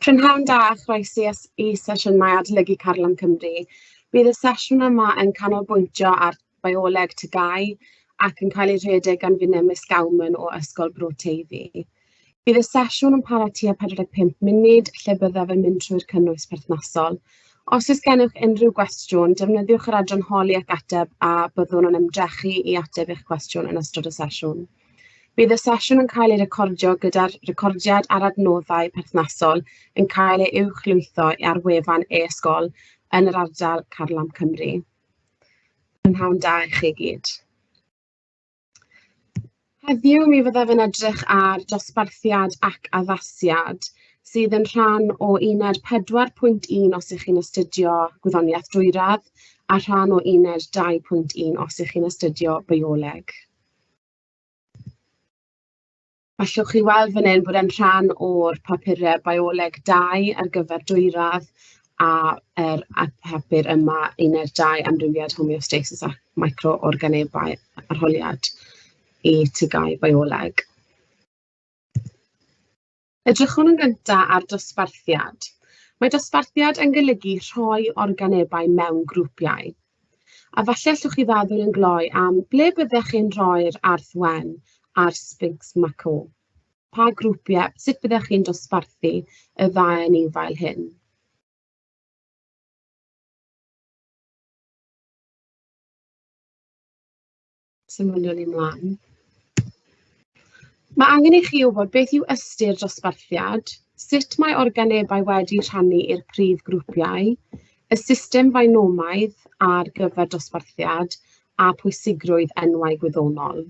Prynhawn da a chroeso i sesiynau adolygu Carlam Cymru. Bydd y sesiwn yma yn canolbwyntio ar bioleg TGAU ac yn cael ei rhedeg gan finne Miss Gowman o Ysgol Bro Teifi. Bydd y sesiwn yn para tua 45 munud lle byddaf yn mynd trwy'r cynnwys perthnasol. Os oes gennych unrhyw gwestiwn, defnyddiwch yr adran holi ac ateb a byddwn yn ymdrechu i ateb eich cwestiwn yn ystod y sesiwn. Bydd y sesiwn yn cael ei recordio gyda'r recordiad a'r adnoddau perthnasol yn cael ei uwchlwytho ar wefan e-sgol yn yr ardal Carlam Cymru. Prynhawn da i chi gyd. Heddiw mi fyddaf yn edrych ar dosbarthiad ac addasiad sydd yn rhan o uned 4.1 os ych chi'n astudio gwyddoniaeth dwyradd a rhan o uned 2.1 os ych chi'n astudio bioleg. Allwch chi weld fan hyn bod e'n rhan o'r papurau Bioleg 2 ar gyfer dwyradd a yr a papur yma uned 2 amrywiad homeostasis a micro-organebau arholiad i TGAU Bioleg. Edrychwn yn gyntaf ar dosbarthiad. Mae dosbarthiad yn golygu rhoi organebau mewn grwpiau. A falle allwch chi feddwl yn gloi am ble byddech chi'n rhoi'r arth wen a'r Sphinx Macaw? Pa grwpiau, sut byddech chi'n dosbarthu y ddau anifail hyn? Symudwn ni mlaen. Mae angen i chi wybod beth yw ystyr dosbarthiad, sut mae organebau wedi rhannu i'r prif grwpiau, y system fainomaidd ar gyfer dosbarthiad a pwysigrwydd enwau gwyddonol.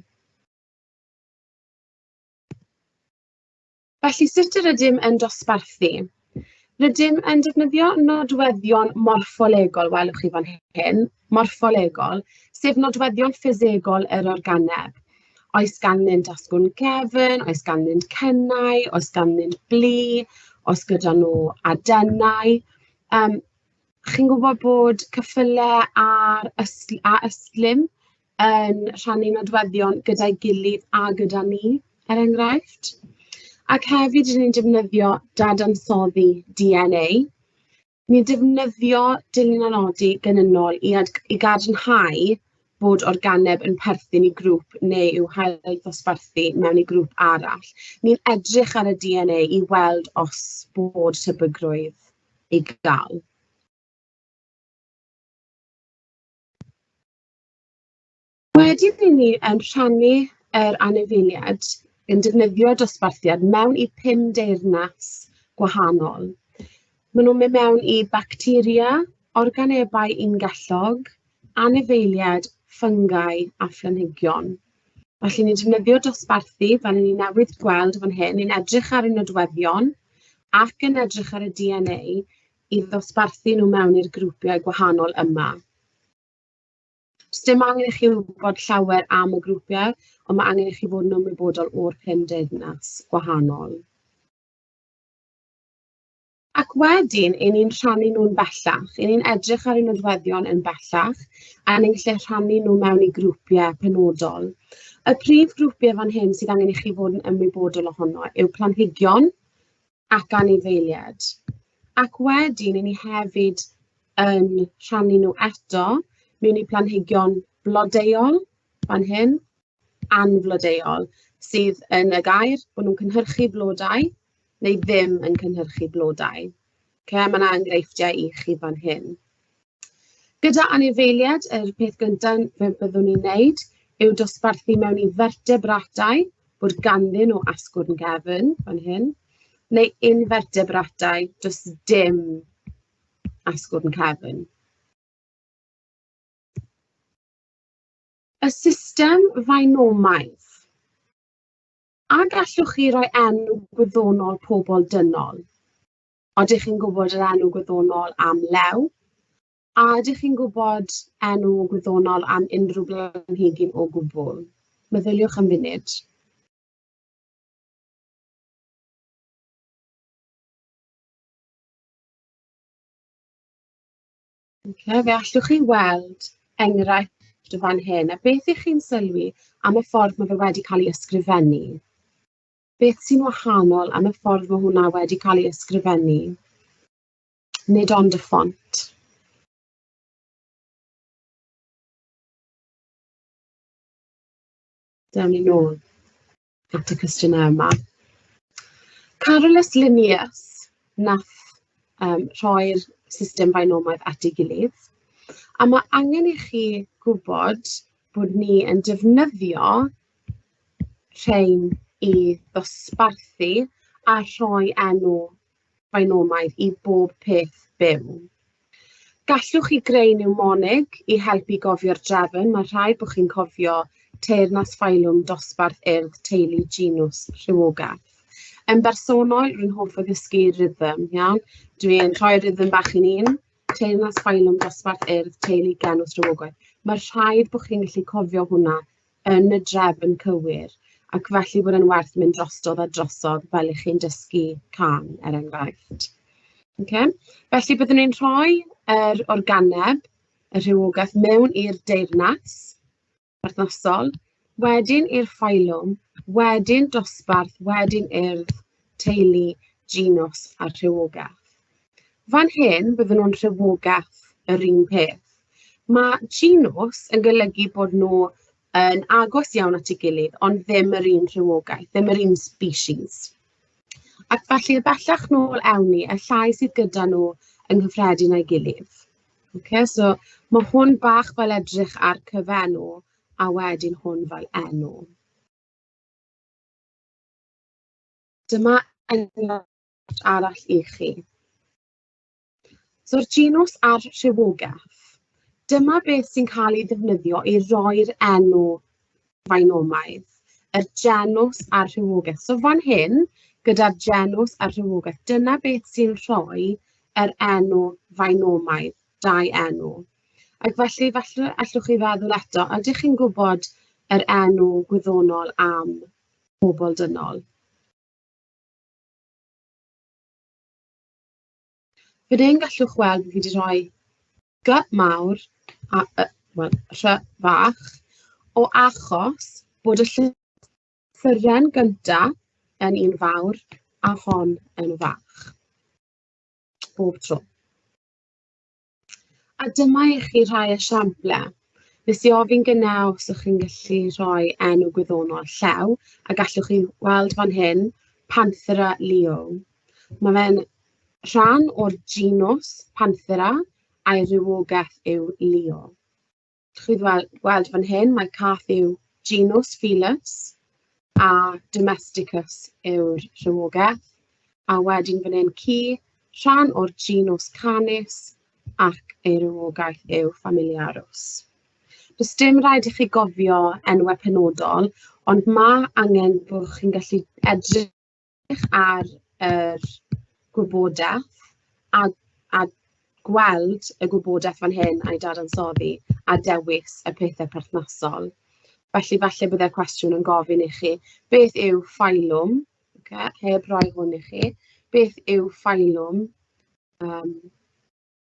Felly, sut yr ydym yn dosbarthu? Rydym yn defnyddio nodweddion morffolegol, welwch chi fan hyn, morffolegol, sef nodweddion ffisegol yr organeb. Oes ganddynt asgwrn cefn, oes ganddynt cennau, oes ganddynt blu, oes gyda nhw adennau. Um, chi'n gwybod bod ceffylau a'r ysl a ystlum yn rhannu nodweddion gyda'i gilydd a gyda ni, er enghraifft. Ac hefyd, rydyn ni'n defnyddio dadansoddi DNA. Ni'n defnyddio dilyn a nodi gynynol i, i gadarnhau bod organeb yn perthyn i grŵp neu i'w hail-ddosbarthu mewn i grŵp arall. Ni'n edrych ar y DNA i weld os bod tebygrwydd i gael. Wedyn 'y ni yn rhannu yr anifeiliaid yn defnyddio dosbarthiad mewn i 5 deyrnas gwahanol. Maen nhw'n mynd mewn i bacteria, organebau ungellog, anifeiliaid, ffyngau a phlanhigion. Felly ni'n defnyddio dosbarthu, fel 'y ni newydd gweld fan hyn, ni'n edrych ar y nodweddion ac yn edrych ar y DNA i ddosbarthu nhw mewn i'r grwpiau gwahanol yma. Does dim angen i chi wybod llawer am y grwpiau, ond mae angen i chi fod yn ymwybodol o'r 5 deyrnas gwahanol. Ac wedyn, 'y ni'n rhannu nhw'n bellach. 'Y ni'n edrych ar eu nodweddion yn bellach, a ni'n gallu rhannu nhw mewn i grwpiau penodol. Y prif grwpiau fan hyn sydd angen i chi fod yn ymwybodol ohono yw planhigion ac anifeiliaid. Ac wedyn, 'y ni hefyd yn rhannu nhw eto mewn i planhigion blodeuol fan hyn, anflodeuol, sydd yn y gair bod nhw'n cynhyrchu blodau neu ddim yn cynhyrchu blodau. Okay, mae yna enghreifftiau i chi fan hyn. Gyda anifeiliaid, yr peth gyntaf fe byddwn ni'n wneud yw dosbarthu mewn i fertebratau, bod ganddyn nhw asgwrn gefn fan hyn, neu infertebratau, does dim asgwrn cefn. Y system fainomaidd. A gallwch chi roi enw gwyddonol pobl dynol? Odych chi'n gwybod yr enw gwyddonol am lew? A ydych chi'n gwybod enw gwyddonol am unrhyw blanhigyn o gwbl? Meddyliwch am funud. Okay, fe allwch chi weld enghraifft o fan hyn, a beth ych chi'n sylwi am y ffordd mae fe wedi cael ei ysgrifennu? Beth sy'n wahanol am y ffordd mae hwnna wedi cael ei ysgrifennu? Nid ond y ffont. Dewn ni nôl at y cwestiynau yma. Carolus Linnaeus nath rhoi'r system binomaidd at ei gilydd, a mae angen i chi gwybod bod ni yn defnyddio rhain i ddosbarthu a rhoi enw binomaidd i bob peth byw. Gallwch chi greu mnemonig i helpu gofio'r drefn. Mae rhaid bod chi'n cofio teyrnas, ffeilwm, dosbarth, urdd, teulu, genws, rhywogaeth. Yn bersonol, rwy'n hoff o ddysgu rhythm, iawn? Dwi'n rhoi rhythm bach i'n hun, teyrnas, ffeilwm, dosbarth, urdd, teulu, genws, rhywogaeth. Mae rhaid bod chi'n gallu cofio hwnna yn y drefn cywir, ac felly bod e'n werth mynd drostodd a drosodd fel y'ch chi'n dysgu cân, er enghraifft. Ocê? Felly byddwn ni'n rhoi yr organeb, y rhywogaeth, mewn i'r deyrnas berthnasol, wedyn i'r ffeilwm, wedyn dosbarth, wedyn urdd, teulu, genus a rhywogaeth. Fan hyn, bydden nhw'n rhywogaeth yr un peth. Mae genus yn golygu bod nhw yn agos iawn at ei gilydd, ond ddim yr un rhywogaeth, ddim yr un species. Ac felly, y bellach nôl ewn ni, y llai sydd gyda nhw yng nghyffredin â'i gilydd. Ocê, so ma' hwn bach fel edrych ar cyfenw, a wedyn hwn fel enw. Dyma enghraifft arall i chi. So'r genws a'r rhywogaeth. Dyma beth sy'n cael ei ddefnyddio i roi'r enw binomaidd, yr genws a'r rhywogaeth. So fan hyn, gyda'r genws a'r rhywogaeth, dyna beth sy'n rhoi yr enw binomaidd, dau enw. Ac felly, falle allwch chi feddwl eto, ydych chi'n gwybod yr enw gwyddonol am bobl dynol? Fan hyn gallwch weld bod fi 'di rhoi G mawr a Y, wel, R fach, o achos bod y llythyren gynta yn un fawr a hon yn fach, bob tro. A dyma i chi rhai esiamplau. Wnes i ofyn gynnau os o'ch chi'n gallu rhoi enw gwyddonol llew, a gallwch chi weld fan hyn, Panthera leo. Mae fe'n rhan o'r genus Panthera, a'i rywogaeth yw leo. Chi gweld fan hyn, mae cath yw genus Felis a domesticus yw'r rhywogaeth. A wedyn fan hyn ci, rhan o'r genus Canis ac ei rywogaeth yw Familiarus. Does dim rhaid i chi gofio enwau penodol, ond ma' angen bod chi'n gallu edrych ar yr gwybodaeth a gweld y gwybodaeth fan hyn a'i dadansoddi a dewis y pethau perthnasol. Felly falle byddai'r cwestiwn yn gofyn i chi, beth yw ffeilwm? Ocê, heb roi hwn i chi. Beth yw ffeilwm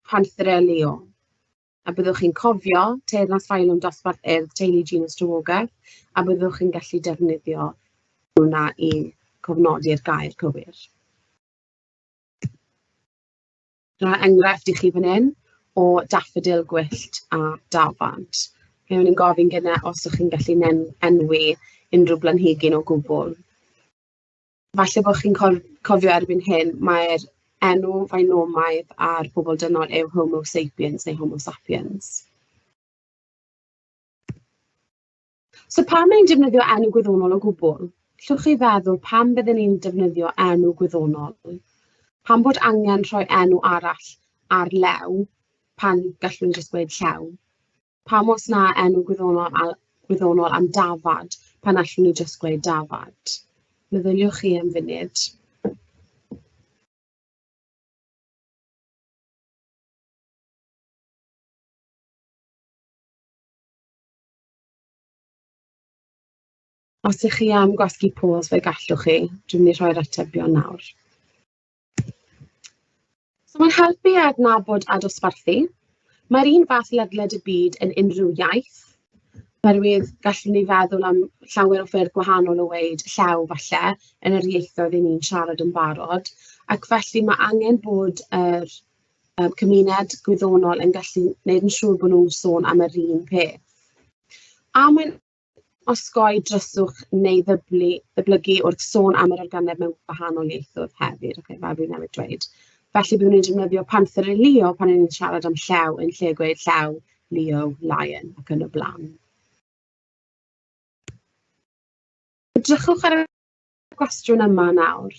Panthera leo? A byddwch chi'n cofio teyrnas ffeilwm dosbarth urdd teulu genus rhywogaeth, a byddwch chi'n gallu defnyddio hwnna i cofnodi'r gair cywir. Dyma enghraifft i chi fan hyn o daffodil gwyllt a dafad. Fe o'n i'n gofyn gyda os ydych chi'n gallu enwi unrhyw blanhigyn o gwbl. Falle bod chi'n cofio erbyn hyn, mae'r enw binomaidd ar pobl dynol yw Homo sapiens neu Homo sapiens. So pam ni'n defnyddio enw gwyddonol o gwbl? Allwch chi feddwl pam bydden ni'n defnyddio enw gwyddonol? Pam bod angen rhoi enw arall ar lew pan gallwn ni jyst gweud llew? Pam oes 'na enw gwyddonol am dafad pan allwn ni jyst gweud dafad? Meddyliwch chi am funud. Os ych chi am gwasgu pause fe gallwch chi. Dwi'n mynd i rhoi'r atebion nawr. So mae'n helpu adnabod a dosbarthu. Mae'r un fath ledled y byd yn unrhyw iaith. Oherwydd gallwn ni feddwl am llawer o ffyrdd gwahanol o weud llew falle yn yr ieithoedd 'y ni'n siarad yn barod, ac felly ma' angen bod yr cymuned gwyddonol yn gallu wneud yn siŵr bod nhw'n sôn am yr un peth. A mae'n osgoi dryswch neu ddyblu, ddyblygu wrth sôn am yr organeb mewn gwahanol ieithoedd hefyd, ocê, fel fi newydd dweud. Felly byddwn ni'n defnyddio Panthera leo pan 'y ni'n siarad am llew yn lle gweud llew, Leo, lion ac yn y blaen. Edrychwch ar y cwestiwn yma nawr.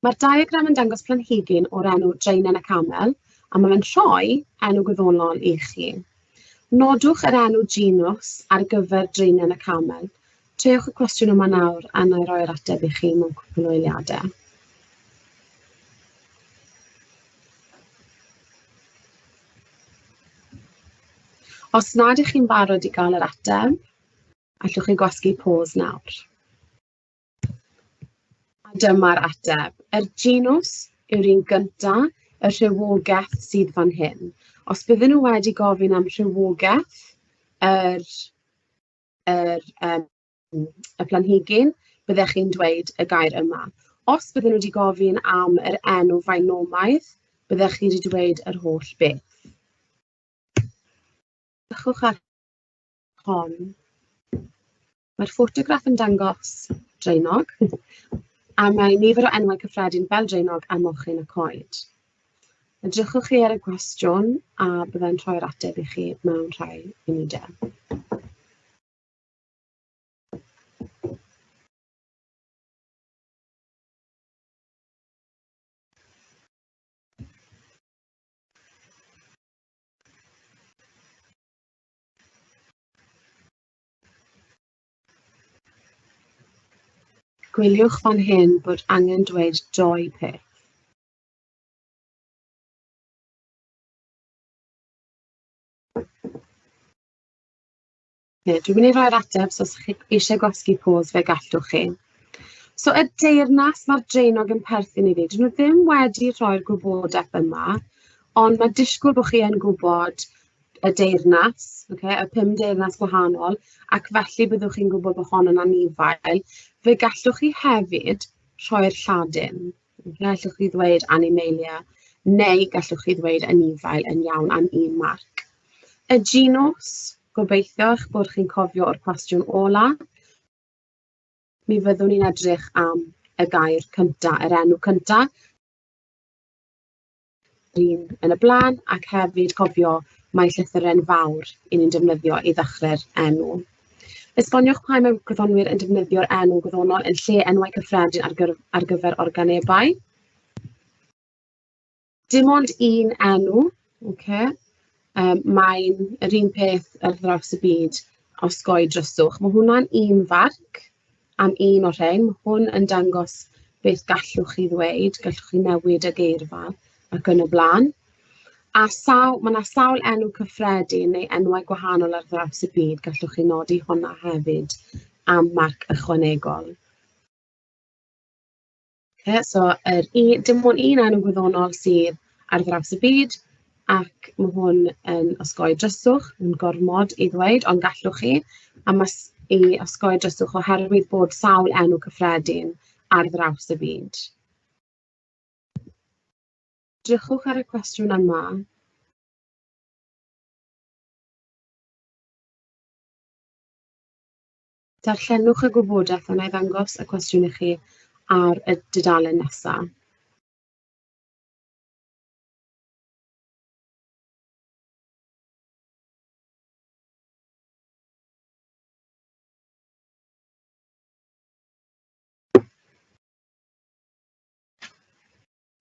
Mae'r diagram yn dangos planhigyn o'r enw Draenen y Camel, a mae fe'n rhoi enw gwyddonol i chi. Nodwch yr enw genus ar gyfer Draenen y Camel. Treiwch y cwestiwn yma nawr a wna i roi'r ateb i chi mewn cwpl o eiliadau. Os nad ych chi'n barod i gael yr ateb, allwch chi gwasgu pause nawr. A dyma'r ateb. Yr genus yw'r un gynta, y rhywogaeth sydd fan hyn. Os bydden nhw wedi gofyn am rhywogaeth y planhigyn, byddech chi'n dweud y gair yma. Os bydden nhw wedi gofyn am yr enw finomaidd, byddech chi wedi dweud yr holl beth. Edrychwch ar hon. Mae'r ffotograff yn dangos draenog, a mae nifer o enwau cyffredin fel draenog a mochyn y coed. Edrychwch chi ar y cwestiwn a byddai'n rhoi'r ateb i chi mewn rhai munudau. Gwyliwch fan hyn bod angen dweud dou peth. Ie, dwi'n mynd i roi'r ateb, so os chi eisiau gwasgu pause fe gallwch chi. So y deyrnas mae'r draenog yn perthyn iddi, dyn nhw ddim wedi rhoi'r gwybodaeth yma, ond mae disgwyl bod chi yn gwybod y deyrnas, ocê, y pum deyrnas gwahanol, ac felly byddwch chi'n gwybod bod hon yn anifail. Fe gallwch chi hefyd rhoi'r Lladin. Ocê, allwch chi ddweud animalia, neu gallwch chi ddweud anifail yn iawn am un marc. Y genus, gobeithio eich bod chi'n cofio o'r cwestiwn ola. Mi fyddwn ni'n edrych am y gair cynta, yr enw cynta. Un yn y blaen, ac hefyd cofio mai llythyren fawr 'y ni'n defnyddio i ddechrau'r enw. Esboniwch pam mae gwyddonwyr yn defnyddio'r enw gwyddonol yn lle enwau cyffredin ar gyfer organebau. Dim ond un enw, ocê. Mae'n yr un peth ar draws y byd, osgoi dryswch. Mae hwnna'n un farc am un o'r rhain. Mae hwn yn dangos beth gallwch chi ddweud, gallwch chi newid y geirfa ac yn y blaen. A mae 'na sawl enw cyffredin neu enwau gwahanol ar draws y byd, gallwch chi nodi hwnna hefyd am marc ychwanegol. Okay, so dim ond un enw gwyddonol sydd ar draws y byd, ac mae hwn yn osgoi dryswch, yn gormod i ddweud, ond gallwch chi, a mae i osgoi dryswch oherwydd bod sawl enw cyffredin ar draws y byd. Drychwch ar y cwestiwn yma. Darllenwch y gwybodaeth a wna i ddangos y cwestiwn i chi ar y dudalen nesaf.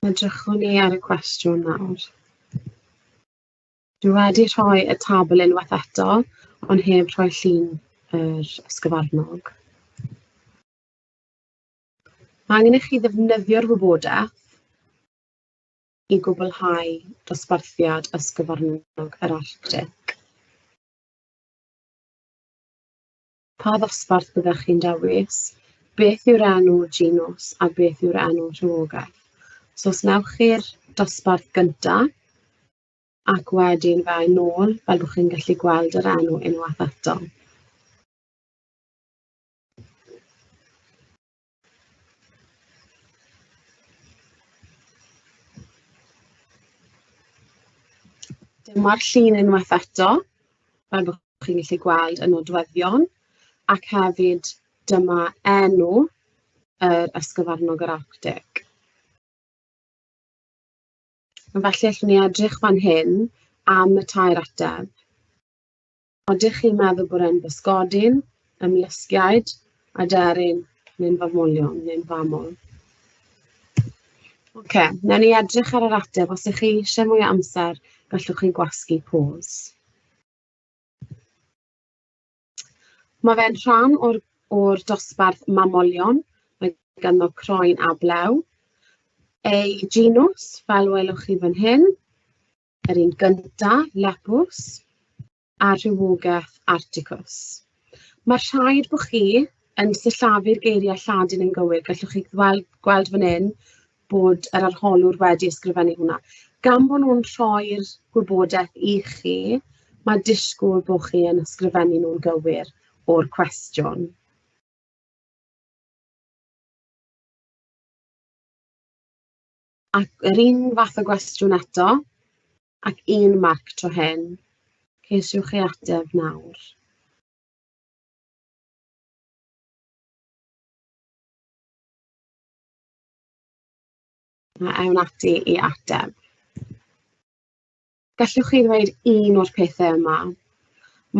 Edrychwn ni ar y cwestiwn nawr. Dwi wedi rhoi y tabl unwaith eto, ond heb rhoi llun yr ysgyfarnog. Mae angen i chi ddefnyddio'r wybodaeth i gwblhau dosbarthiad ysgyfarnog yr Arctig. Pa ddosbarth byddech chi'n dewis? Beth yw'r enw genus a beth yw'r enw rhywogaeth? So os wnewch chi'r dosbarth gynta ac wedyn fe nôl, fel bod chi'n gallu gweld yr enw unwaith eto. Dyma'r llun unwaith eto, fel bod chi'n gallu gweld y nodweddion, ac hefyd dyma enw yr ysgyfarnog yr Arctig. Felly allwn ni edrych fan hyn am y tair ateb. Odych chi'n meddwl bod e'n bysgodyn, ymlusgiaid, aderyn neu'n famolion neu'n famol? Oce, wnawn ni edrych ar yr ateb. Os ych chi eisiau mwy o amser, gallwch chi gwasgu pause. Mae fe'n rhan o'r, or dosbarth mamolion. Mae ganddo croen a blew. Ei genus, fel welwch chi fan hyn, yr un gynta, Lepus, a rhywogaeth Articus. Mae rhaid bod chi yn sillafu'r geiriau Lladin yn gywir. Gallwch chi gweld, gweld fan hyn bod yr arholwr wedi ysgrifennu hwnna. Gan bod nhw'n rhoi'r gwybodaeth i chi, mae disgwyl bod chi yn ysgrifennu nhw'n gywir o'r cwestiwn. Ac yr un fath o gwestiwn eto, ac un marc tro hyn. Ceisiwch chi ateb nawr. A ewn ati i ateb. Gallwch chi ddweud un o'r pethau yma.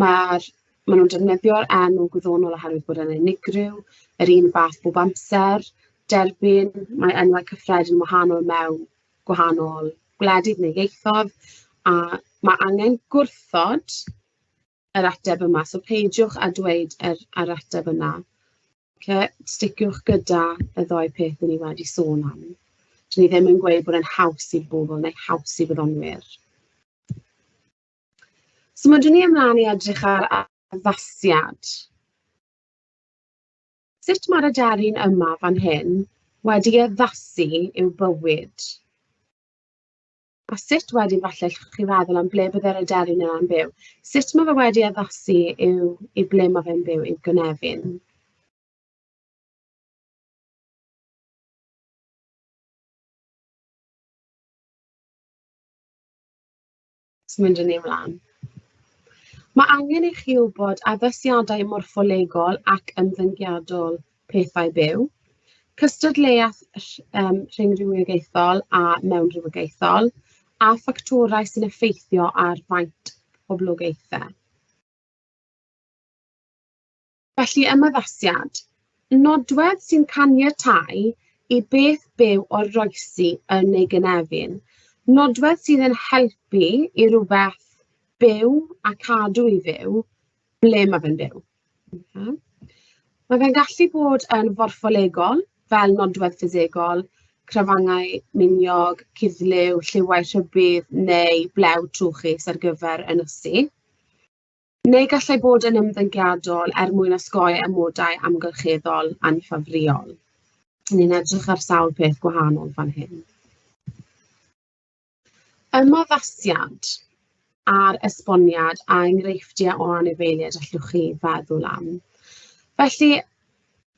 Mae'r, maen nhw'n defnyddio'r enw gwyddonol oherwydd bod e'n unigryw, yr un fath bob amser, derbyn, mae enwau cyffredin wahanol mewn gwahanol gwledydd neu ieithoedd, a mae angen gwrthod yr ateb yma, so peidiwch â dweud yr, yr ateb yna. Okay? Sticiwch gyda y ddou peth ni wedi sôn am. Dyn ni ddim yn gweud bod e'n haws i bobl neu haws i wyddonwyr. So mae dyn ni ymlaen i edrych ar addasiad. Sut mae'r aderyn yma fan hyn wedi addasu i'w bywyd? A sut wedyn falle allwch chi feddwl am ble byddai'r aderyn yna'n byw? Sut mae fe wedi addasu i'w, i ble mae fe'n byw, i'w gynefin? So mynd â ni ymlaen. Mae angen i chi wybod addasiadau morffolegol ac ymddygiadol pethau byw, cystadleuaeth rhyngrywogaethol a mewnrywogaethol, a ffactorau sy'n effeithio ar faint poblogaethau. Felly, ymaddasiad. Nodwedd sy'n caniatáu i beth byw oroesi yn ei gynefin. Nodwedd sydd yn helpu i rywbeth byw a cadw i fyw ble mae fe'n byw. Okay. Mae fe'n gallu bod yn forffolegol, fel nodwedd ffisegol, crafangau miniog, cuddliw, lliwiau rhybudd neu blew trwchus ar gyfer ynysu. Neu gallai bod yn ymddygiadol er mwyn osgoi amodau amgylcheddol anffafriol. Ni'n edrych ar sawl peth gwahanol fan hyn. Ymaddasiad a'r esboniad a enghreifftiau o anifeiliaid allwch chi feddwl am. Felly,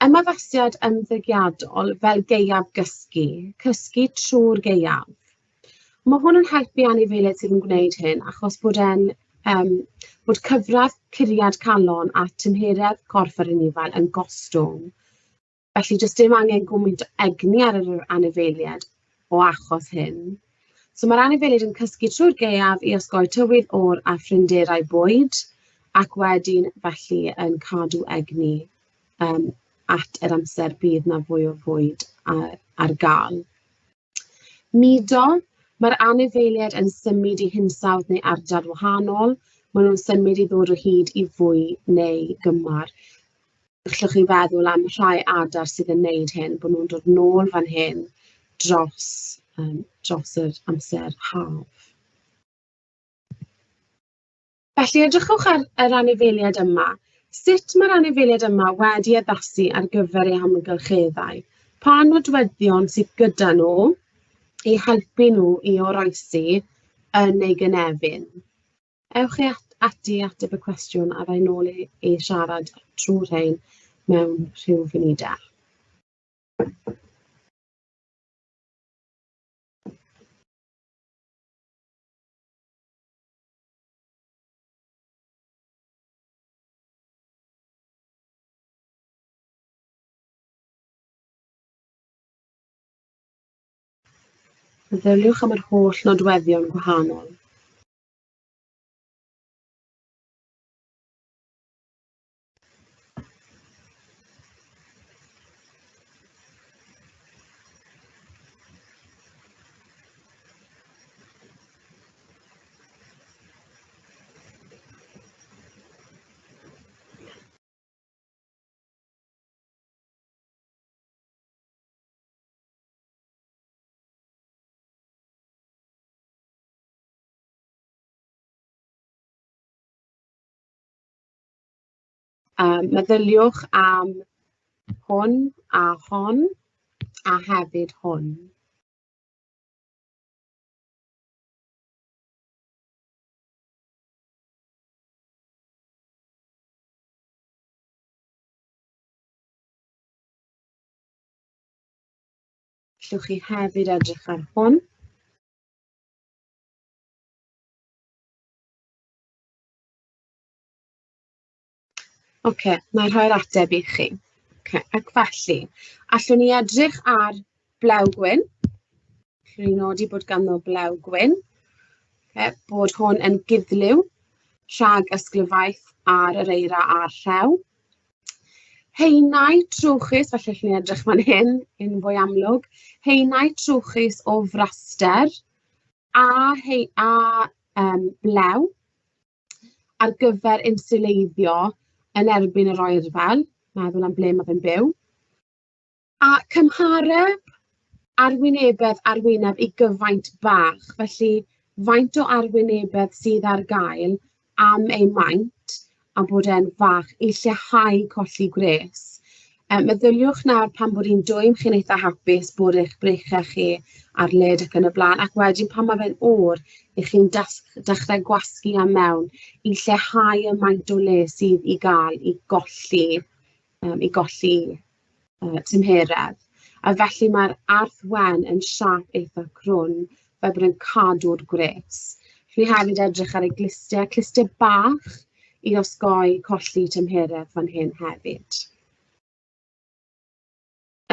ymaddasiad ymddygiadol fel gaeaf gysgu, cysgu trwy'r gaeaf. Mae hwn yn helpu anifeiliaid sydd yn gwneud hyn achos bod e'n yym bod cyfradd curiad calon a tymheredd corff yr anifail yn gostwng. Felly does dim angen gymaint o egni ar yr anifeiliaid o achos hyn. So mae'r anifeiliaid yn cysgu trwy'r gaeaf i osgoi tywydd oer a phrinderau bwyd, ac wedyn felly yn cadw egni yym at yr amser bydd 'na fwy o fwyd ar gael. Mudo, mae'r anifeiliaid yn symud i hinsawdd neu ardal wahanol. Maen nhw'n symud i ddod o hyd i fwy neu gymar. Gallwch chi feddwl am rhai adar sydd yn wneud hyn, bod nhw'n dod nôl fan hyn dros, dros yr amser haf. Felly, edrychwch ar yr anifeiliaid yma. Sut mae'r anifeiliaid yma wedi addasu ar gyfer eu hamgylcheddau? Pa nodweddion sydd gyda nhw i helpu nhw i oroesi yn eu gynefin? Ewch i ati i ateb y cwestiwn a fydda i nôl i, i siarad trwy'r rhain mewn rhyw funudau. Meddyliwch am yr holl nodweddion gwahanol. Meddyliwch am hwn a hon, a hefyd hwn. Allwch chi hefyd edrych ar hwn. Ocê, wna i rhoi'r ateb i chi. Ocê, ac felly, allwn ni edrych ar blew gwyn. Allwn ni nodi bod ganddo blew gwyn. Ocê, bod hwn yn guddliw rhag ysglyfaeth ar yr eira a'r rhew. Haenau trwchus, falle allwn ni edrych fan hyn yn fwy amlwg. Haenau trwchus o fraster a, hei, a blew ar gyfer insiwleiddio yn erbyn yr oerfel, meddwl am ble mae fe'n byw. A cymhareb arwynebedd arwyneb i gyfaint bach, felly faint o arwynebedd sydd ar gael am ei maint a bod e'n fach i lleihau colli gwres. Meddyliwch nawr pan bod hi'n dwym, chi'n eitha hapus bod eich breichiau chi ar led ac yn y blaen, ac wedyn pan mae fe'n oer, 'y chi'n dechrau gwasgu am mewn i lleihau y maint o le sydd i gael i golli, i golli tymheredd. A felly mae'r arth wen yn siâp eitha crwn, fel bod e'n cadw'r gwres. Chi hefyd edrych ar ei glustiau, clustiau bach i osgoi colli tymheredd fan hyn hefyd.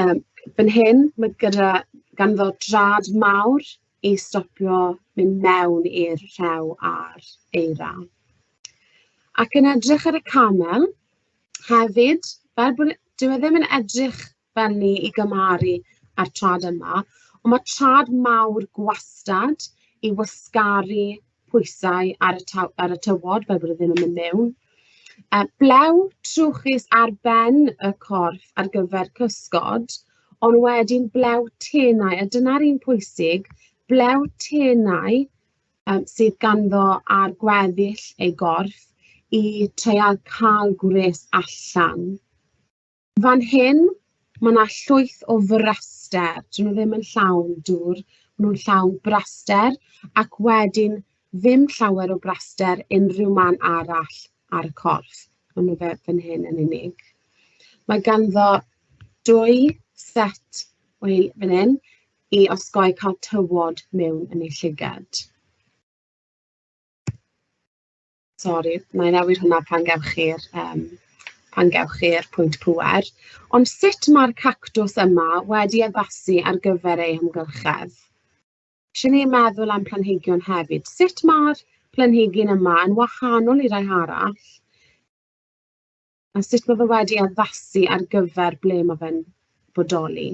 Fan hyn, mae gyda ganddo drad mawr i stopio mynd mewn i'r rhew a'r eira. Ac yn edrych ar y camel hefyd, fel bod, dyw e ddim yn edrych fel ni i gymharu â'r trad yma, ond mae trad mawr gwastad i wasgaru pwysau ar y, taw, ar y tywod, fel bod e ddim yn mynd mewn. Blew trwchus ar ben y corff ar gyfer cysgod, ond wedyn blew tenau, a dyna'r un pwysig, blew tenau sydd ganddo ar gweddill ei gorff i treial cael gwres allan. Fan hyn, mae 'na llwyth o fraster. Dyn nhw ddim yn llawn dŵr, maen nhw'n llawn braster, ac wedyn ddim llawer o braster unrhyw man arall ar y corff. Maen nhw fe fan hyn yn unig. Mae ganddo dwy set o fan hyn i osgoi cael tywod mewn yn ei llygad. Sori, wna i newid hwnna pan gewch chi'r pan gewch chi'r pwynt pŵer. Ond sut mae'r cactws yma wedi addasu ar gyfer ei hamgylchedd? Eisiau ni meddwl am planhigion hefyd. Sut mae'r planhigyn yma yn wahanol i rai arall? A sut mae fe wedi addasu ar gyfer ble mae fe'n bodoli?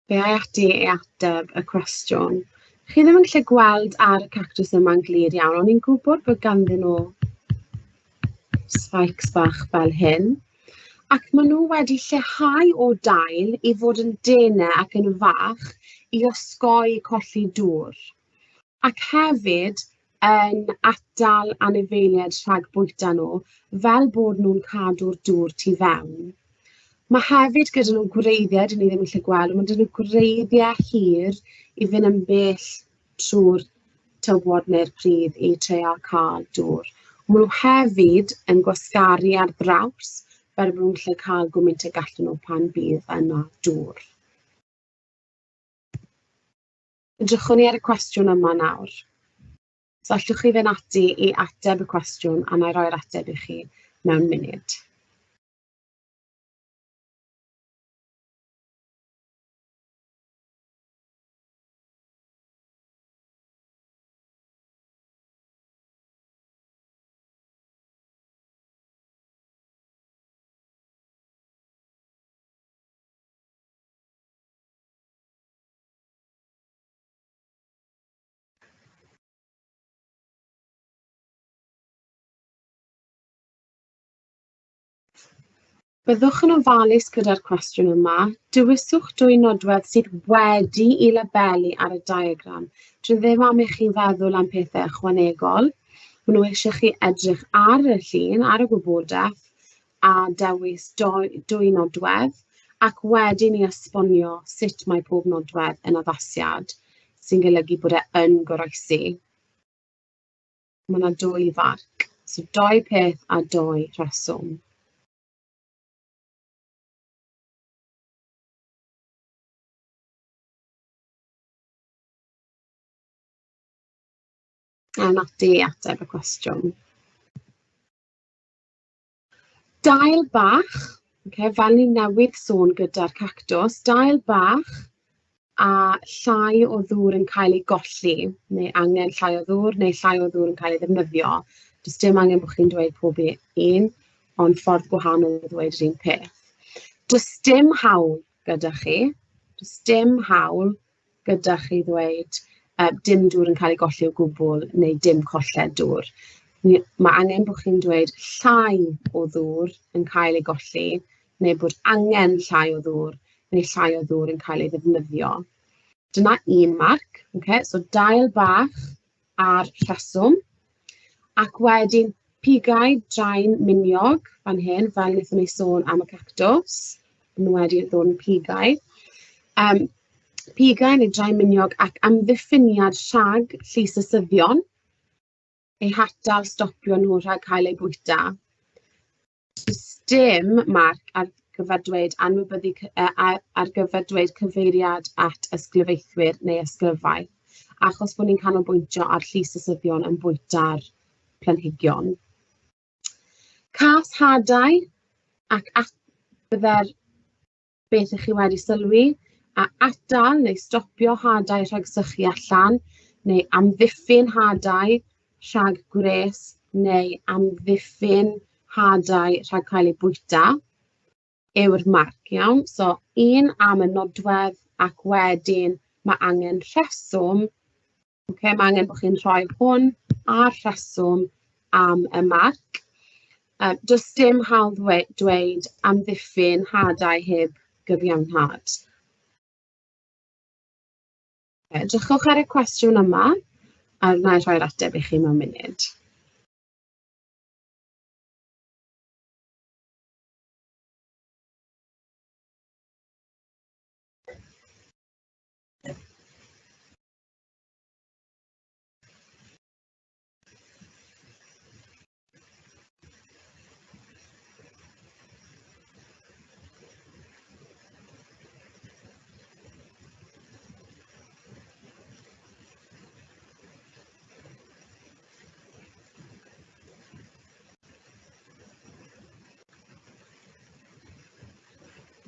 Fe ai ati i ateb y cwestiwn. Chi ddim yn gallu gweld ar y cactws yma'n glir iawn, ond ni'n gwybod bod ganddyn nhw spikes bach fel hyn. Ac maen nhw wedi lleihau o dail i fod yn denau ac yn fach i osgoi colli dŵr. Ac hefyd yn atal anifeiliaid rhag bwyta nhw, fel bod nhw'n cadw'r dŵr tu fewn. Mae hefyd gyda nhw gwreiddiau, dyn ni ddim yn gallu gweld, ond mae gyda nhw gwreiddiau hir i fynd yn bell trwy'r tywod neu'r pridd i treial cael dŵr. Maen nhw hefyd yn gwasgaru ar draws fel bod nhw'n gallu cael gymaint y gallen nhw pan bydd yna dŵr. Edrychwn ni ar y cwestiwn yma nawr. So allwch chi fynd ati i ateb y cwestiwn a wna i roi'r ateb i chi mewn munud. Byddwch yn ofalus gyda'r cwestiwn yma. Dewiswch dwy nodwedd sydd wedi i labelu ar y diagram. Dwi ddim am i chi feddwl am pethau ychwanegol. Maen nhw eisiau chi edrych ar y llun, ar y gwybodaeth, a dewis dwy nodwedd, ac wedyn i esbonio sut mae pob nodwedd yn addasiad, sy'n golygu bod e yn goroesi. Mae yna dwy farc, so dou peth a dou rheswm. A nodi i ateb y cwestiwn. Dail bach, okay, fel ni newydd sôn gyda'r cactws, dail bach a llai o ddŵr yn cael ei golli, neu angen llai o ddŵr, neu llai o ddŵr yn cael ei ddefnyddio. Does dim angen bod chi'n dweud pob un, ond ffordd gwahanol o ddweud yr un peth. Does dim hawl gyda chi, does dim hawl gyda chi ddweud dim dŵr yn cael ei golli o gwbl neu dim colled dŵr. Mae angen bod chi'n dweud llai o ddŵr yn cael ei golli neu bod angen llai o ddŵr neu llai o ddŵr yn cael ei ddefnyddio. Dyna un marc. Okay? So dail bach a'r rheswm. Ac wedyn pigau drain miniog fan hyn, fel wnaethon ni sôn am y cactws, maen nhw wedi ddod yn pigau. Pigau neu drain miniog ac amddiffyniad rhag llysysyddion, eu hatal, stopio nhw rhag cael eu bwyta. Does dim marc ar gyfer dweud anwybyddu ar gyfer dweud cyfeiriad at ysglyfaethwyr neu ysglyfaeth, achos bod ni'n canolbwyntio ar llysysyddion yn bwyta'r planhigion. Cas hadau ac at bydde'r beth ych chi wedi sylwi, a atal neu stopio hadau rhag sychu allan, neu amddiffyn hadau rhag gwres, neu amddiffyn hadau rhag cael eu bwyta, yw'r marc, iawn? So, un am y nodwedd, ac wedyn mae angen rheswm. Okay, mae angen bod chi'n rhoi hwn a'r rheswm am y marc. Does dim hawl dweud amddiffyn hadau heb gyfiawnhad. Edrychwch ar y cwestiwn yma, a wna i rhoi'r ateb i chi mewn munud.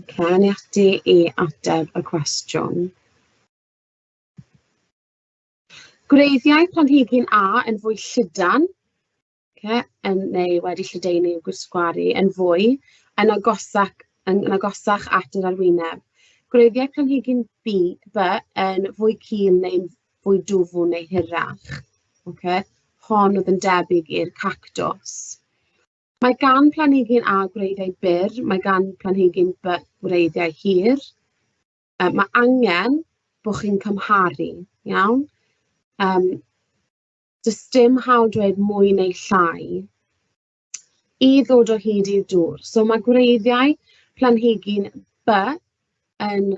Oce, awn ni ati i ateb y cwestiwn. Gwreiddiau planhigyn A yn fwy llydan, ocê, yn, neu wedi lledaenu i'w gwasgaru yn fwy, yn agosach, yn agosach at yr arwyneb. Gwreiddiau planhigyn B, B yn fwy cul neu'n fwy dwfwn neu hirach. Ocê, hon oedd yn debyg i'r cactws. Mae gan planhigyn A gwreiddiau byr, mae gan planhigyn B gwreiddiau hir. Mae angen bod chi'n cymharu, iawn? Does dim hawl dweud mwy neu llai i ddod o hyd i'r dŵr. So mae gwreiddiau planhigyn B yn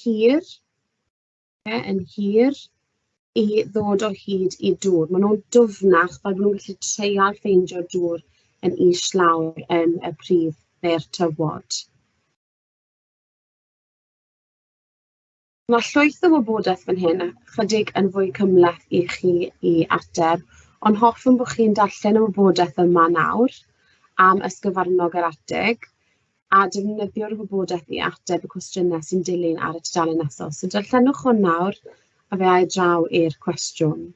hir, okay, yn hir. I ddod o hyd i dŵr. Maen nhw'n dwfnach, fel bod nhw'n gallu treial ffeindio dŵr yn islawr yn y pridd neu'r tywod. Mae llwyth o wybodaeth fan hyn, a chydig yn fwy cymhleth i chi i ateb, ond hoffwn bod chi'n darllen y wybodaeth yma nawr am ysgyfarnog yr Artig a defnyddio'r wybodaeth i ateb y cwestiynau sy'n dilyn ar y tudalen nesaf. So darllenwch hwn nawr a fe ai draw i'r cwestiwn.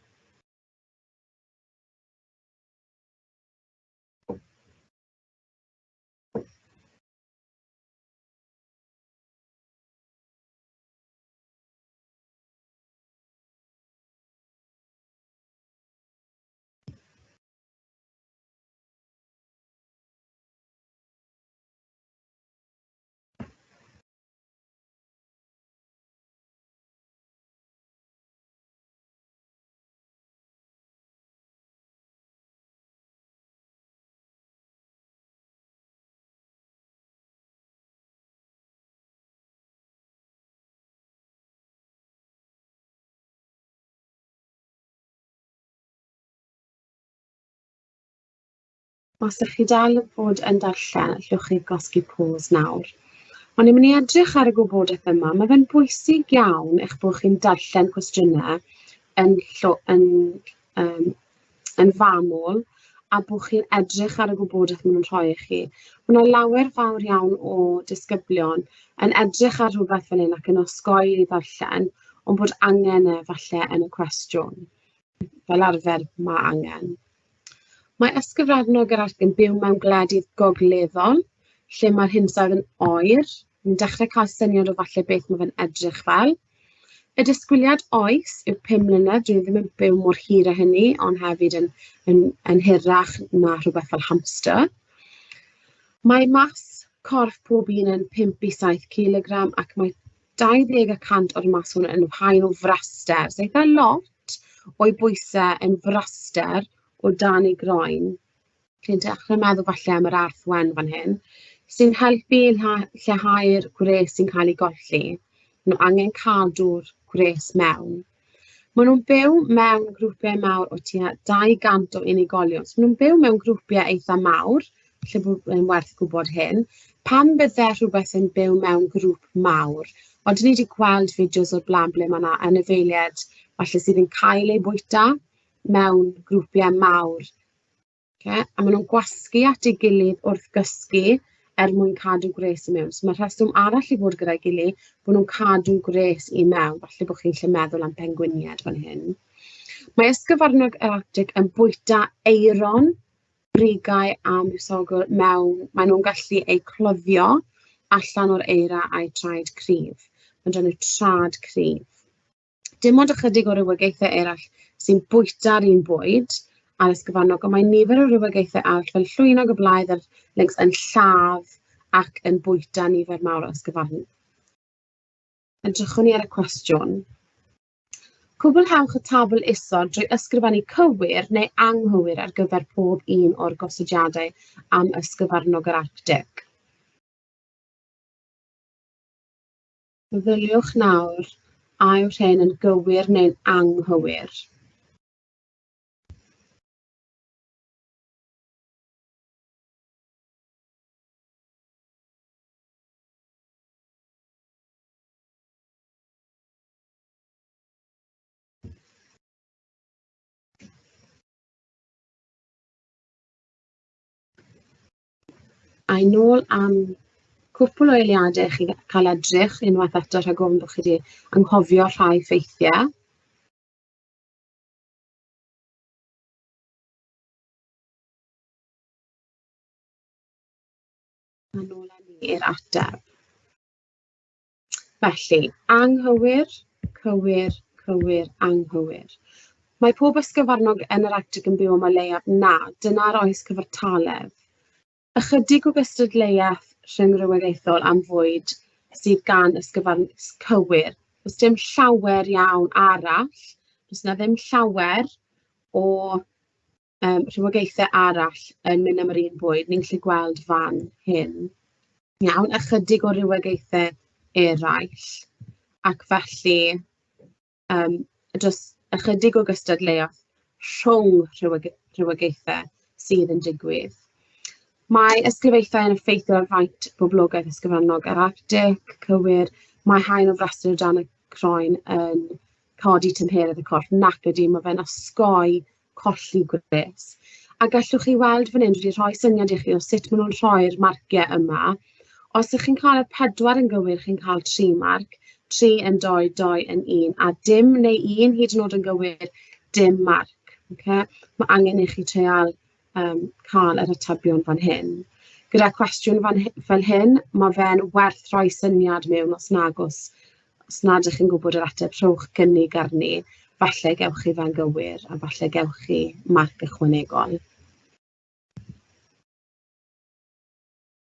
Os ydych chi dal yn bod yn darllen, allwch chi gosgi pause nawr. Ond ni'n mynd i edrych ar y gwybodaeth yma. Mae fe'n bwysig iawn eich bod chi'n darllen cwestiynau yn, llo, yn, um, yn fanwl a bod chi'n edrych ar y gwybodaeth maen nhw'n rhoi i chi. Mae yna lawer fawr iawn o disgyblion yn edrych ar rhywbeth fel hyn ac yn osgoi ei ddarllen, ond bod angen e falle yn y cwestiwn. Fel arfer mae angen. Mae ysgyfarnog yr Arctic yn byw mewn gwledydd gogleddol, lle mae'r hinsawdd yn oer. Ni'n dechrau cael syniad o falle beth mae fe'n edrych fel. Y disgwyliad oes yw 5 mlynedd, dwi ddim yn byw mor hir â hynny, ond hefyd yn, yn, yn hirach na rhywbeth fel hamster. Mae mas corff pob un yn 5 i 7 kilogram ac mae 20 y cant o'r mas hwn yn haen o fraster. So eitha lot o'i bwysau yn fraster o dan ei groen. Chi'n dechrau meddwl falle am yr arth wen fan hyn, sy'n helpu lleihau'r gwres sy'n cael ei golli. Maen nhw angen cadw'r gwres mewn. Maen nhw'n byw mewn grwpiau mawr o tua 200 o unigolion. So maen nhw'n byw mewn grwpiau eitha mawr, lle bod yn werth gwybod hyn. Pam bydde rhywbeth yn byw mewn grŵp mawr? Ond ni wedi gweld fideos o'r blaen ble mae yna anifeiliaid falle sydd yn cael eu bwyta mewn grwpiau mawr. Okay? A maen nhw'n gwasgu at ei gilydd wrth gysgu er mwyn cadw gwres i mewn. So mae rheswm arall i fod gyda'i gilydd, bod nhw'n cadw gwres i mewn. Falle bod chi'n lle meddwl am pengwiniaid fan hyn. Mae ysgyfarnog yr Arctic yn bwyta eiron brigau a mwsogl mewn, maen nhw'n gallu eu cloddio allan o'r eira a'u traed cryf. Mae 'da nhw trad cryf. Dim ond ychydig o rywogaethau eraill sy'n bwyta'r un bwyd a'r ysgyfarnog, ond mae nifer o rywogaethau arall fel llwynog y blaidd a'r lyncs yn lladd ac yn bwyta nifer mawr o ysgyfarn. Edrychwn ni ar y cwestiwn. Cwblhewch y tabl isod drwy ysgrifennu cywir neu anghywir ar gyfer pob un o'r gosodiadau am ysgyfarnog yr Arctig. Meddyliwch nawr a yw'r rhain yn gywir neu'n anghywir. A'i nôl am cwpl o eiliadau i chi cael edrych unwaith eto rhag ofn bod chi wedi anghofio rhai ffeithiau. A nôl â ni i'r ateb. Felly, anghywir, cywir, cywir, anghywir. Mae pob ysgyfarnog yn yr Arctig yn byw am o leiaf na, dyna'r oes cyfartaledd. Ychydig o gystadleuaeth rhyngrywogaethol am fwyd sydd gan ysgyfarn cywir. Does dim llawer iawn arall, does 'na ddim llawer o rhywogaethau arall yn mynd am yr un bwyd. Ni'n gallu gweld fan hyn. Iawn, ychydig o rywogaethau eraill. Ac felly, does Ychydig o gystadleuaeth rhwng rhywogaethau sydd yn digwydd. Mae ysglyfaethau yn effeithio ar faint boblogaeth ysgyfarnog yr Arctic, cywir. Mae haen o fraster o dan y croen yn codi tymheredd y corff. Nac ydy, mae fe'n osgoi colli gwres. A gallwch chi weld fan hyn, dwi wedi rhoi syniad i chi o sut maen nhw'n rhoi'r marciau yma. Os ych chi'n cael y 4 yn gywir, chi'n cael 3 marc, 3 yn 2, 2 yn 1, a dim neu 1 hyd yn oed yn gywir, dim marc. Okay? Mae angen i chi treial cael yr atebion fan hyn. Gyda cwestiwn fel hyn, mae fe'n werth rhoi syniad mewn os nag os, os nad ydych chi'n gwybod yr ateb, rhowch gynnig arni. Falle gewch chi fe'n gywir a falle gewch chi marc ychwanegol.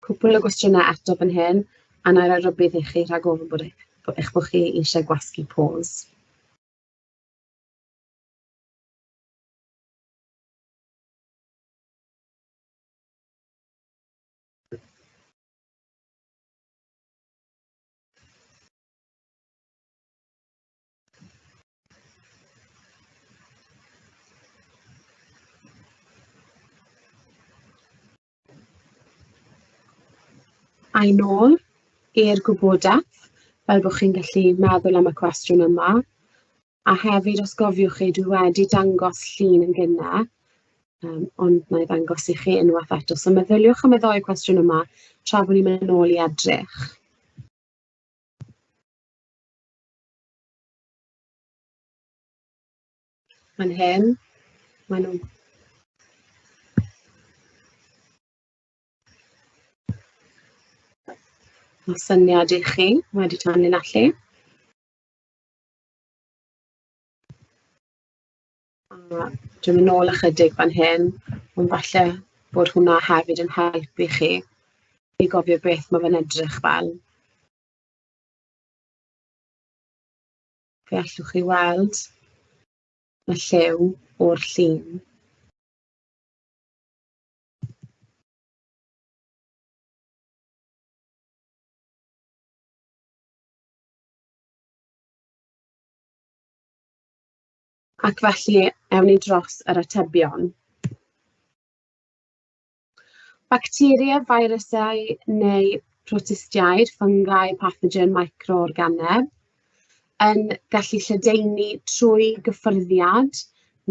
Cwpl o gwestiynau eto fan hyn, a na i roi rhybudd i chi rhag ofn bod eich bod chi eisiau gwasgu pause. A'i nôl i'r gwybodaeth, fel bod chi'n gallu meddwl am y cwestiwn yma. A hefyd, os gofiwch chi, dwi wedi dangos llun yn gynnar, ond na i ddangos i chi unwaith eto. So meddyliwch am y ddou cwestiwn yma tra bod ni'n mynd nôl i edrych. Fan hyn, maen nhw'n Mae syniad i chi wedi tanlinellu. A dwi'n mynd nôl ychydig fan hyn, ond falle bod hwnna hefyd yn helpu chi i gofio beth mae fe'n edrych fel. Fe allwch chi weld y lliw o'r llun. Ac felly, ewn ni dros yr atebion. Bacteria, feirysau neu protistiaid, fungi, pathogen, microorganeb, yn gallu lledaenu trwy gyffyrddiad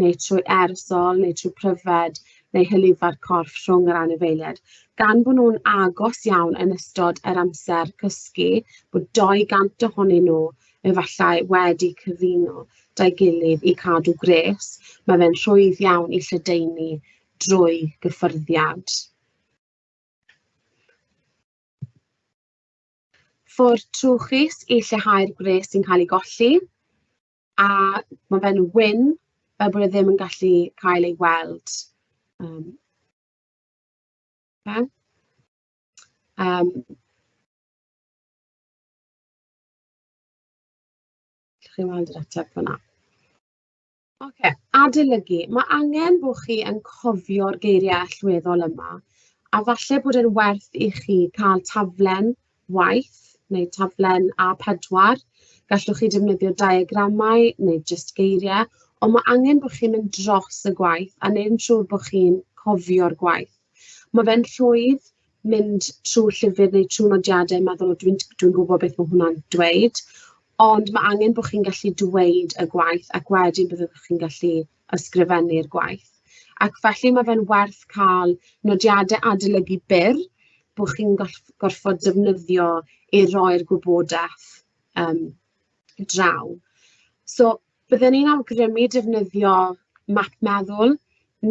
neu trwy aerosol neu trwy pryfed neu hylifau'r corff rhwng yr anifeiliaid. Gan bod nhw'n agos iawn yn ystod yr amser cysgu, bod 200 ohonyn nhw efallai wedi cyfuno 'da'i gilydd i cadw gwres, mae fe'n rhwydd iawn i lledaenu drwy gyffyrddiad. Ffordd trwchus i lleihau'r gwres sy'n cael ei golli, a mae fe'n wyn fel bod e ddim yn gallu cael ei weld. Okay. Allwch chi weld yr ateb fan'na? Ocê, adolygu. Mae angen bod chi yn cofio'r geiriau allweddol yma, a falle bod e'n werth i chi cael taflen waith neu taflen A4. Gallwch chi defnyddio diagramau neu jyst geiriau, ond mae angen bod chi'n mynd dros y gwaith a wneud yn siŵr bod chi'n cofio'r gwaith. Mae fe'n rhwydd mynd trwy llyfr neu trwy nodiadau, meddwl, o, dwi'n gwybod beth mae hwnna'n dweud, ond mae angen bod chi'n gallu dweud y gwaith ac wedyn byddwch chi'n gallu ysgrifennu'r gwaith. Ac felly mae fe'n werth cael nodiadau adolygu byr bod chi'n gorfod defnyddio i roi'r gwybodaeth draw. So bydden ni'n awgrymu defnyddio map meddwl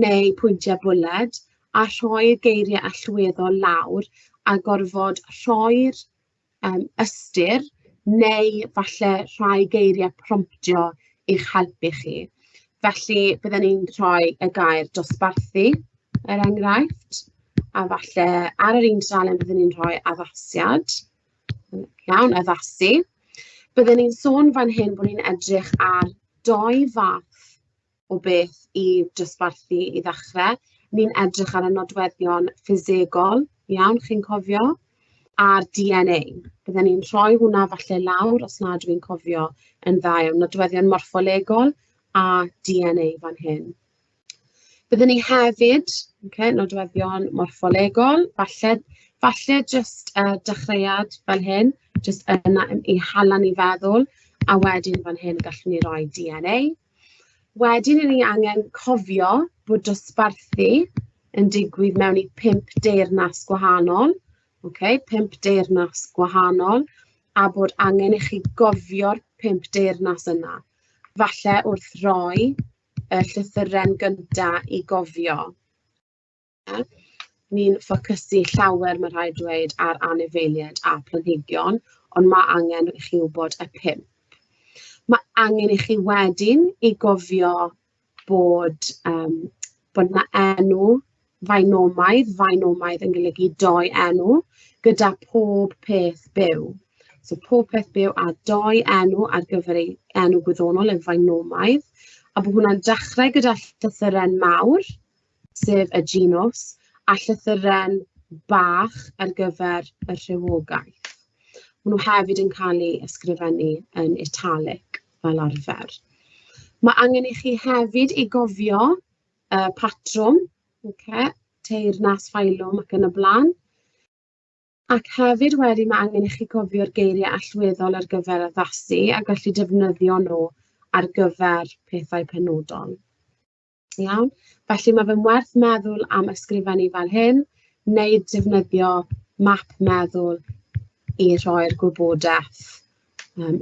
neu pwyntiau bwled a rhoi'r geiriau allweddol lawr a gorfod rhoi'r ystyr neu falle rhai geiriau promptio i'ch helpu chi. Felly bydden ni'n rhoi y gair dosbarthu, er enghraifft, a falle ar yr un tudalen bydden ni'n rhoi addasiad. Iawn, addasu. Bydden ni'n sôn fan hyn bod ni'n edrych ar dou fath o beth i dosbarthu i ddechrau. Ni'n edrych ar y nodweddion ffisegol, iawn, chi'n cofio, a'r DNA. Bydden ni'n rhoi hwnna falle lawr, os nad dwi'n cofio yn dda iawn, nodweddion morffolegol a DNA fan hyn. Byddwn ni hefyd, okay, nodweddion morffolegol, falle, falle jyst dechreuad fel hyn, jyst yna i hala ni feddwl, a wedyn fan hyn gallwn ni roi DNA. Wedyn, 'y ni angen cofio bod dosbarthu yn digwydd mewn i 5 deyrnas gwahanol, okay, 5 deyrnas gwahanol, a bod angen i chi gofio'r 5 deyrnas yna. Falle wrth roi y llythyren gynta i gofio. Ni'n ffocysu llawer, mae rhaid dweud, ar anifeiliaid a planhigion, ond mae angen i chi wybod y 5. Mae angen i chi wedyn i gofio bod 'na enw fainomaidd, fainomaidd yn golygu dou enw, gyda pob peth byw. So pob peth byw a dou enw ar gyfer ei enw gwyddonol yn fainomaidd, a bod hwnna'n dechrau gyda llythyren mawr, sef y genus, a llythyren bach ar gyfer y rhywogaeth. Maen nhw hefyd yn cael eu ysgrifennu yn italic fel arfer. Mae angen i chi hefyd i gofio y patrwm, okay, teyrnas, ffeilwm ac yn y blaen. Ac hefyd wedyn mae angen i chi gofio'r geiriau allweddol ar gyfer addasu a gallu defnyddio nhw ar gyfer pethau penodol. Iawn? Felly mae fe'n werth meddwl am ysgrifennu fel hyn, neu defnyddio map meddwl i rhoi'r gwybodaeth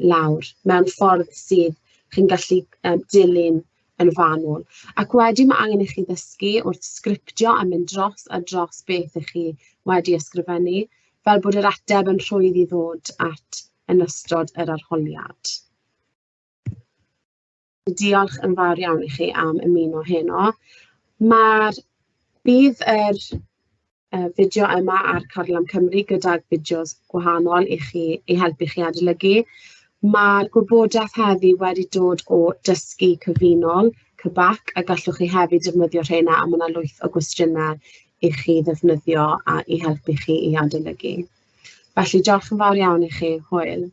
lawr mewn ffordd sydd chi'n gallu dilyn yn fanwl. Ac wedyn mae angen i chi ddysgu wrth sgriptio a mynd dros a dros beth ych chi wedi ysgrifennu, fel bod yr ateb yn rhwydd i ddod at yn ystod yr arholiad. Diolch yn fawr iawn i chi am ymuno heno. Bydd yr fideo yma ar Carlam Cymru gydag fideos gwahanol i chi i helpu chi adolygu. Mae'r gwybodaeth heddi wedi dod o dysgu cyfunol, CBAC, a gallwch chi hefyd defnyddio rheina, a mae yna lwyth o gwestiynau i chi ddefnyddio a i helpu chi i adolygu. Felly diolch yn fawr iawn i chi, hwyl.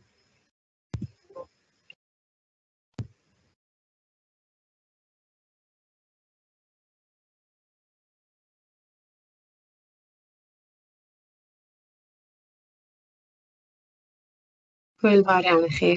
Hwyl fawr iawn i chi.